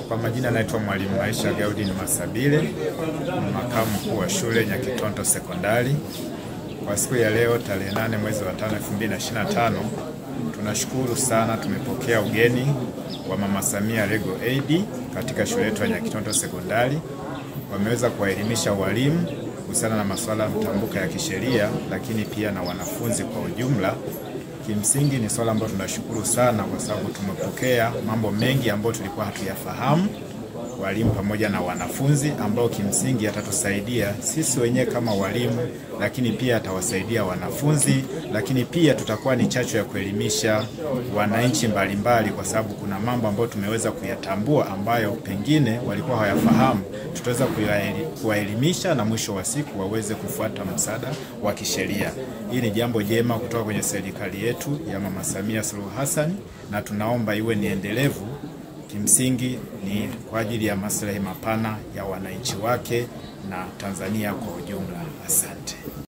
Kwa majina naitwa Mwalimu Maisha Gaudin Masabile, makamu mkuu wa shule Nyakitonto Sekondari. Kwa siku ya leo tarehe 8 mwezi wa 5 2025, tunashukuru sana, tumepokea ugeni wa Mama Samia Legal Aid katika shule yetu ya Nyakitonto Sekondari. Wameweza kuwaelimisha walimu kuhusiana na masuala mtambuka ya kisheria, lakini pia na wanafunzi kwa ujumla. Kimsingi ni swala ambalo tunashukuru sana kwa sababu tumepokea mambo mengi ambayo tulikuwa hatuyafahamu, walimu pamoja na wanafunzi, ambao kimsingi atatusaidia sisi wenyewe kama walimu, lakini pia atawasaidia wanafunzi, lakini pia tutakuwa ni chachu ya kuelimisha wananchi mbalimbali, kwa sababu kuna mambo ambayo tumeweza kuyatambua ambayo pengine walikuwa hawayafahamu. Tutaweza kuwaelimisha na mwisho wa siku waweze kufuata msaada wa kisheria. Hii ni jambo jema kutoka kwenye serikali yetu ya Mama Samia Suluhu Hassan, na tunaomba iwe ni endelevu. Kimsingi ni kwa ajili ya maslahi mapana ya wananchi wake na Tanzania kwa ujumla. Asante.